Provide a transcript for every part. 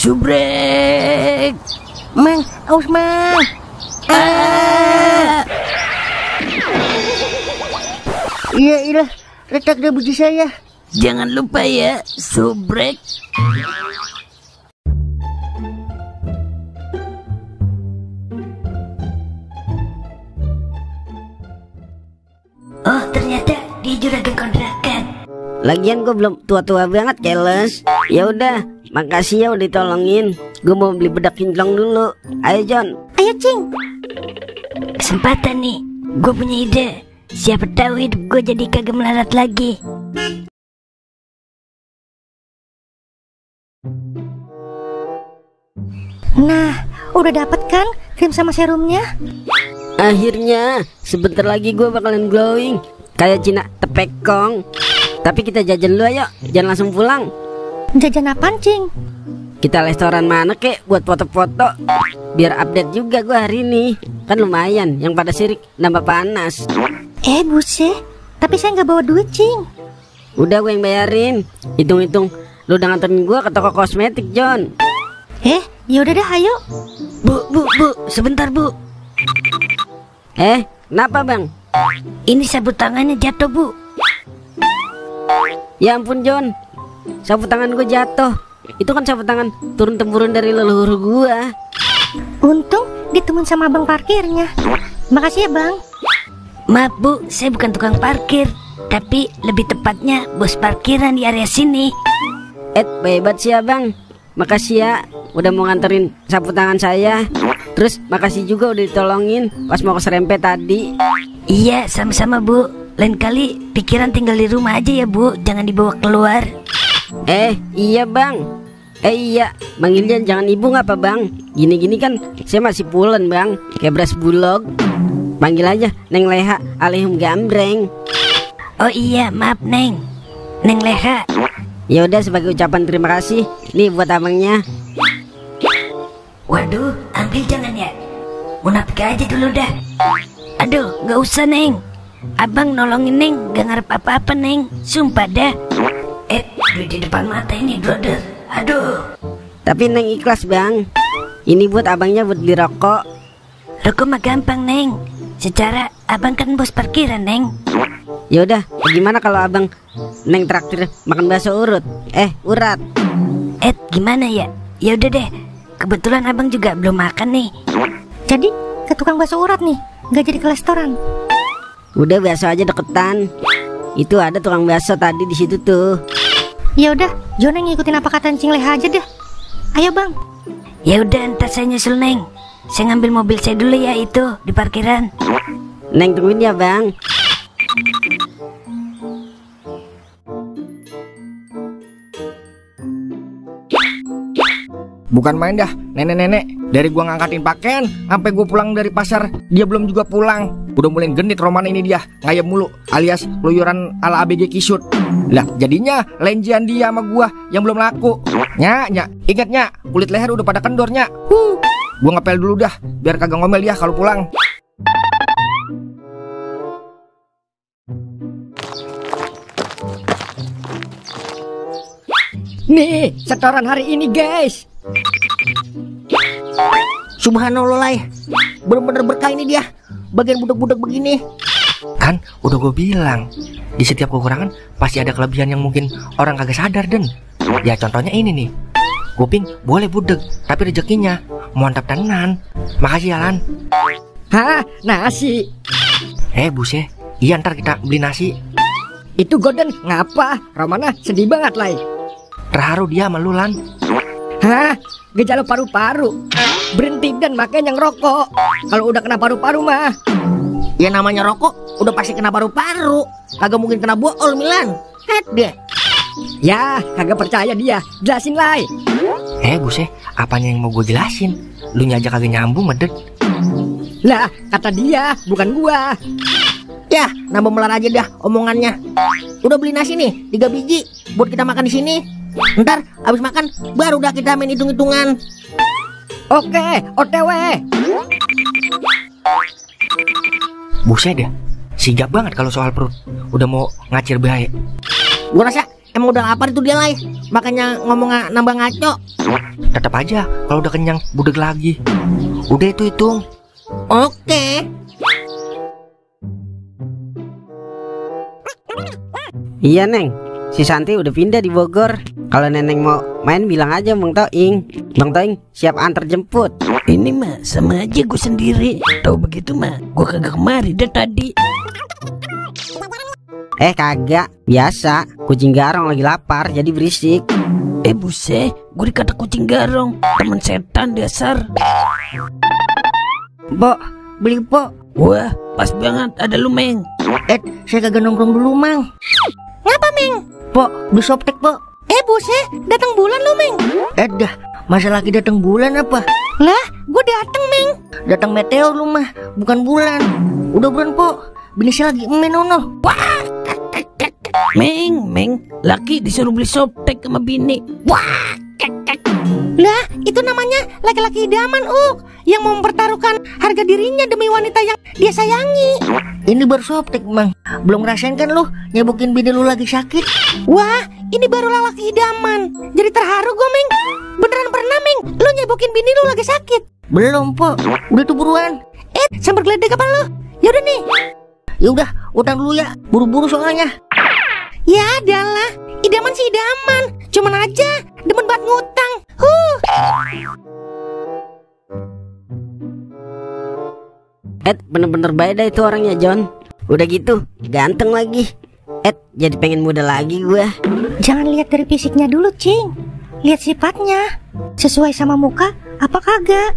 Subrek. Mang, aus Mang. Iya, retak deh buji saya. Jangan lupa ya, Subrek. Oh, ternyata dia juragan kontrakan. Lagian gue belum tua-tua banget, keles. Ya udah, makasih ya udah ditolongin. Gue mau beli bedak kinclong dulu. Ayo John. Ayo Cing. Kesempatan nih, gue punya ide. Siapa tahu hidup gue jadi kagak melarat lagi. Nah, udah dapet kan krim sama serumnya? Akhirnya, sebentar lagi gue bakalan glowing kayak Cina tepekong. Tapi kita jajan dulu ayo, jangan langsung pulang. Jajan apaan Cing? Kita restoran mana kek buat foto-foto. Biar update juga gue hari ini. Kan lumayan, yang pada sirik nambah panas. Buset, tapi saya nggak bawa duit Cing. Udah gue yang bayarin. Hitung-hitung, lu udah nganterin gue ke toko kosmetik John. Ya udah dah, ayo. Bu, sebentar bu. Kenapa bang? Ini sabut tangannya jatuh bu. Ya ampun John, sabut tangan gue jatuh. Itu kan sabut tangan turun-temurun dari leluhur gue. Untung ditemuin sama abang parkirnya. Makasih ya bang. Maaf bu, saya bukan tukang parkir, tapi lebih tepatnya bos parkiran di area sini. Hebat sih abang. Makasih ya udah mau nganterin sapu tangan saya. Terus makasih juga udah ditolongin pas mau keserempet tadi. Iya, sama-sama bu. Lain kali pikiran tinggal di rumah aja ya bu, jangan dibawa keluar. Iya bang. Iya, manggilnya jangan ibu nggak apa bang? Gini-gini kan saya masih pulen bang, kayak beras bulog. Panggil aja Neng Leha alihum gambreng. Oh iya, maaf Neng Leha. Ya udah, sebagai ucapan terima kasih, nih buat abangnya. Waduh, ambil jangan ya. Munafik aja dulu dah. Aduh, gak usah Neng. Abang nolongin Neng, gak ngarep apa-apa Neng. Sumpah dah. Duit di depan mata ini brother. Aduh. Tapi Neng ikhlas bang. Ini buat abangnya buat beli rokok. Rokok mah gampang Neng. Secara abang kan bos parkiran Neng. Ya udah, gimana kalau abang Neng traktir makan bakso urut? Urat. Gimana ya? Ya udah deh. Kebetulan abang juga belum makan nih. Jadi ke tukang bakso urat nih, nggak jadi ke restoran. Udah bakso aja deketan. Itu ada tukang bakso tadi di situ tuh. Ya udah, John yang ngikutin apa kata Cing Leha aja deh. Ayo bang. Ya udah, ntar saya nyusul Neng. Saya ngambil mobil saya dulu ya itu di parkiran. Neng tungguin ya bang. Bukan main dah, nenek-nenek. Dari gua ngangkatin pakaian sampai gua pulang dari pasar, dia belum juga pulang. Udah mulai genit roman ini dia, ngayap mulu, alias keluyuran ala ABG Kisut. Lah jadinya lenjian dia sama gua yang belum laku. Nya, ingat nya, kulit leher udah pada kendor nya. Gua ngepel dulu dah, biar kagak ngomel dia kalau pulang. Nih, setoran hari ini guys. Subhanallah lah, bener-bener berkah ini dia. Bagian budak-budak begini. Kan udah gue bilang, di setiap kekurangan pasti ada kelebihan yang mungkin orang kagak sadar Den. Ya contohnya ini nih, Guping boleh budek, tapi rezekinya mantap tenan. Makasih ya Lan. Hah, nasi? Buset, iya ntar kita beli nasi. Itu Gordon ngapa? Romana sedih banget lah. Terharu dia sama lu Lan. Hah, gejala paru-paru. Berhenti dan makanya ngerokok. Kalau udah kena paru-paru mah. Ya namanya rokok udah pasti kena paru-paru. Kagak mungkin kena bool Milan. Deh. Ya, kagak percaya dia. Jelasin lah. Buset, apanya yang mau gue jelasin? Lu aja kagak nyambung medet. Lah, kata dia, bukan gua. Ya, nambah melar aja dah omongannya. Udah beli nasi nih, 3 biji buat kita makan di sini. Ntar habis makan baru dah kita main hitung-hitungan. Oke, OTW. Buset dah, sigap banget kalau soal perut. Udah mau ngacir bahaya. Gua rasa emang udah lapar itu dia lah. makanya ngomong nambah ngaco. Tetap aja kalau udah kenyang budek lagi. Udah itu hitung. Oke. Iya Neng, si Santi udah pindah di Bogor. Kalau Neneng mau main bilang aja Bang Toing. Bang Toing siap antar jemput. Ini mah sama aja gue sendiri. Tahu begitu mah gue kagak kemari deh tadi. Kagak, biasa. Kucing garong lagi lapar jadi berisik. Buset, gue dikata kucing garong. Temen setan dasar. Pok, beli pok. Wah, pas banget ada lu, Meng. Saya kagak nongkrong dulu, Mang. Ngapa, Meng? Pok, beli softtek, Pok. Buset, datang bulan lu, Meng. Dah, masa lagi datang bulan apa? Lah, gue datang, Meng. Datang meteor lu mah, bukan bulan. Udah bulan, Pok. Bini saya lagi menono. Wah. Meng, laki disuruh beli softtek sama bini. Wah. Lah, itu namanya laki-laki idaman, yang mau mempertaruhkan harga dirinya demi wanita yang dia sayangi. Ini baru softtek, Mang. Belum ngerasain kan lu nyebukin bini lu lagi sakit? Wah, ini baru laki idaman. Jadi terharu gue, Meng. Beneran pernah, Meng, lu nyebukin bini lu lagi sakit? Belum, Pok. Udah tuh buruan. Sambar geledek apa lu? Yaudah nih. Yaudah, utang dulu ya. Buru-buru soalnya. Ya adalah, idaman sih idaman. Cuman aja demen banget ngutang. Bener-bener baik dah itu orangnya John. Udah gitu ganteng lagi. Jadi pengen muda lagi gua. Jangan lihat dari fisiknya dulu, Cing. Lihat sifatnya. Sesuai sama muka apa kagak?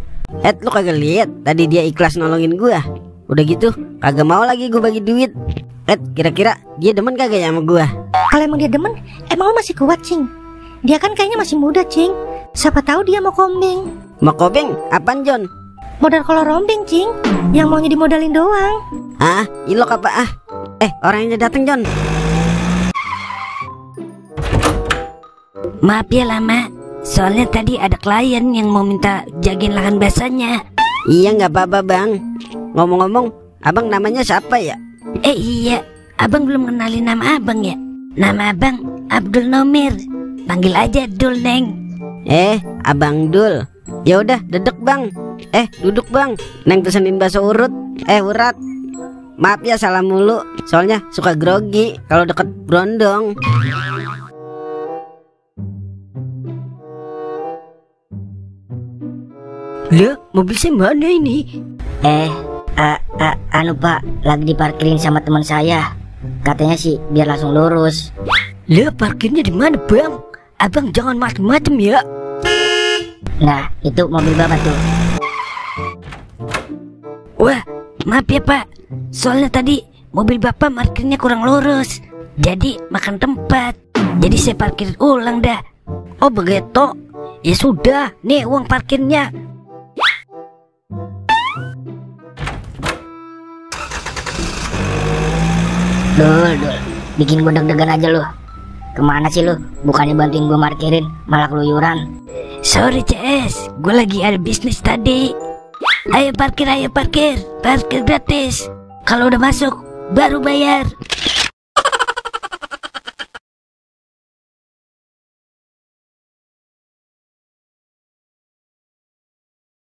Lu kagak lihat tadi dia ikhlas nolongin gua. Udah gitu kagak mau lagi gua bagi duit. Kira-kira dia demen kagak ya sama gua? Kalau emang dia demen, emang lu masih kuat, Cing? Dia kan kayaknya masih muda, Cing. Siapa tahu dia mau kombing. Mau kombing? Apaan, John? Modal kalau rombeng, Cing. Yang maunya dimodalin doang. Ilok apa orangnya dateng, John. Maaf ya lama. Soalnya tadi ada klien yang mau minta jagain lahan basahnya. Iya nggak apa-apa bang. Ngomong-ngomong, abang namanya siapa ya? Iya, abang belum kenalin nama abang ya. Nama abang Abdul Nomir. Panggil aja Dul, Neng. Abang Dul. Ya udah, dedek bang. Duduk bang. Neng pesenin bakso urut. Urat. Maaf ya salah mulu. Soalnya suka grogi kalau deket Brondong. Lah, mobil saya mana ini? Anu Pak, lagi diparkirin sama teman saya. Katanya sih biar langsung lurus. Lah, parkirnya di mana, Bang? Abang jangan macem-macem ya. Nah, itu mobil Bapak tuh. Wah, maaf ya Pak. Soalnya tadi mobil Bapak parkirnya kurang lurus. Jadi makan tempat. Jadi saya parkir ulang dah. Oh begitu. Ya sudah, nih uang parkirnya. Dul, bikin gue deg-degan aja lu. Kemana sih lu? Bukannya bantuin gue parkirin, malah keluyuran. Sorry CS, gue lagi ada bisnis tadi. Ayo parkir, parkir gratis. Kalau udah masuk, baru bayar.